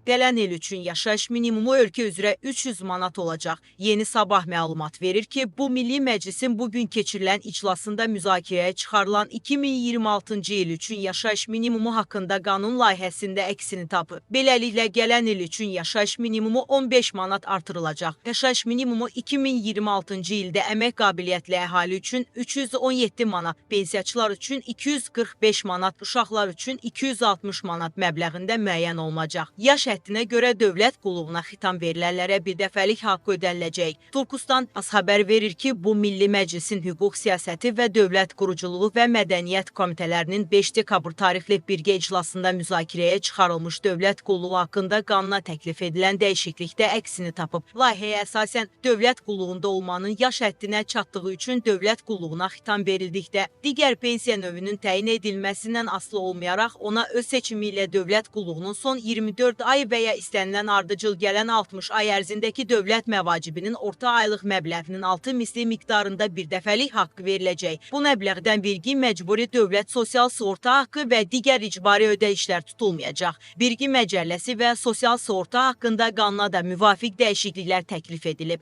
Gələn il üçün yaşayış minimumu ölkə üzrə 300 manat olacaq. Yeni Sabah məlumat verir ki, bu Milli Məclisin bugün keçirilən iclasında müzakirəyə çıxarılan 2026-cı il üçün yaşayış minimumu haqqında qanun layihəsində əksini tapıb. Beləliklə, gələn il üçün yaşayış minimumu 15 manat artırılacaq. Yaşayış minimumu 2026-cı ildə əmək qabiliyyətli əhali üçün 317 manat, pensiyaçılar üçün 245 manat, uşaqlar üçün 260 manat məbləğində müəyyən olunacaq. Yaş həddinə görə dövlət qulluğuna xitam verilənlərə birdəfəlik haqqı ödəniləcək. Turkustan AS xəbər verir ki, bu Milli Məclisin Hüquq Siyasəti və Dövlət Quruculuğu və Mədəniyyət Komitələrinin 5 dekabr tarixli birgə iclasında müzakirəyə çıxarılmış dövlət qulluğu haqqında qanuna təklif edilən dəyişiklikdə əksini tapıb. Layihəyə əsasən dövlət qulluğunda olmanın yaş həddinə çatdığı üçün dövlət qulluğuna xitam verildikdə digər pensiya növünün təyin edilməsindən asılı olmayaraq ona öz seçimi ilə dövlət qulluğunun son 24 ay və ya istənilən ardıcıl gələn 60 ay ərzindəki dövlət məvacibinin orta aylıq məbləğinin 6 misli miqdarında birdəfəlik haqqı veriləcək. Bu məbləğdən vergi, məcburi dövlət sosial sığorta haqqı və digər icbari ödəyişlər tutulmayacaq. Vergi məcəlləsi və sosial sığorta haqqında qanuna da müvafiq dəyişikliklər təklif edilib.